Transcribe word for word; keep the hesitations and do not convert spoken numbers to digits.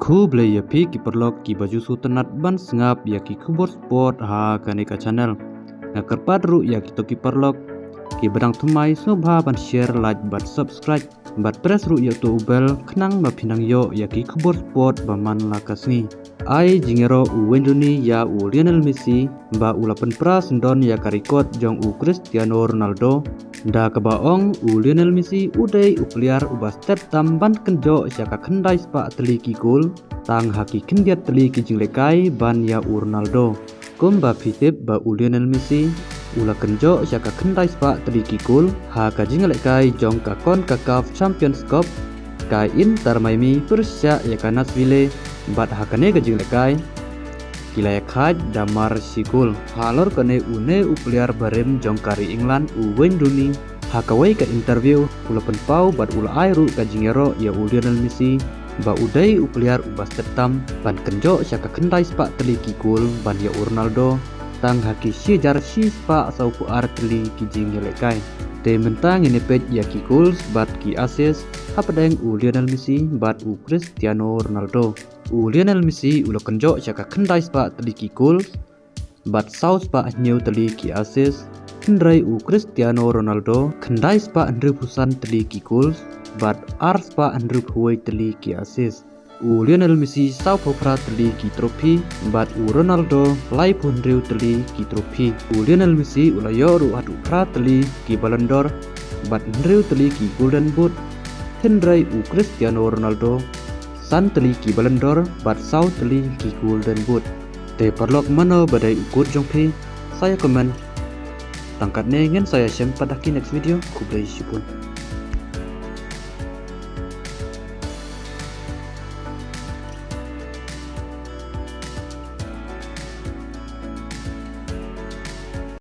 Khublei ïa phi ki paralok kiba ju sngewtynnat ban sngap ïa ki khubor sport ha kane ka channel. Nga kyrpad ruh ïa kito ki paralok kiba dang thymmai sngewbha ban share, like bad subscribe bad press ruh ïa uto u bell khnang ba phin nang ïoh ïa ki khubor sport ba man la ka sngi. Ai jingïaroh u Wayne Rooney ïa u Lionel Messi ba u la pynpra syndon ïa ka record jong u Cristiano Ronaldo, da kaba ong u Lionel Messi u dei u player uba stet tam ban kynjoh sha ka khyndai spah tylli ki goal tang ha ki khyndiat tylli ki jinglehkai ban ïa u Ronaldo. Kumba phi tip ba u Lionel Messi u la kynjoh sha ka khyndai spah tylli ki goal ha ka jinglehkai jong ka CONCACAF Champions Cup, ka Inter Miami pyrshah ïa ka Nashville, bad ha kane ka jinglehkai ki la ïakhaid da mar shi goal. Halor kane une u player barim jong ka ri England u Wayne Rooney ha kawei ka interview u la pynpaw bad u la ai ruh ka jingïaroh ïa u Lionel Messi ba u dei u player uba stet tam ban kynjoh sha ka khyndai spah tylli ki goal ban ïa u Ronaldo tang ha ki shi hajar shi spah sawphew ar tylli ki jingïalehkai. Te mynta ngin ïa peit ïa ki goals bad ki assist hapdeng u Lionel Messi bad u Cristiano Ronaldo. U Lionel Messi u la kynjoh sha ka khyndai spah tylli ki goals bad saw spah hynñiew tylli ki assist, hynrei u Cristiano Ronaldo khyndai spah hynriewphew san tylli ki goals bad ar spah hynriewphew wei tylli ki assist. U Lionel Messi sawphew phra tylli ki trophy bad u Ronaldo laiphew hynriew tylli ki trophy. U Lionel Messi u la ïoh ruh haduh phra tylli ki Ballon d'Or bad hynriew tylli ki Golden Boot, hynrei u Cristiano Ronaldo san tylli ki Ballon d'Or bad saw tylli ki Golden Boot. Te paralok, mano ba dei u goat jong phi? Sa ïa comment. Tang katne, ngin sa ïashem pat ha ki next video. Khublei shibun.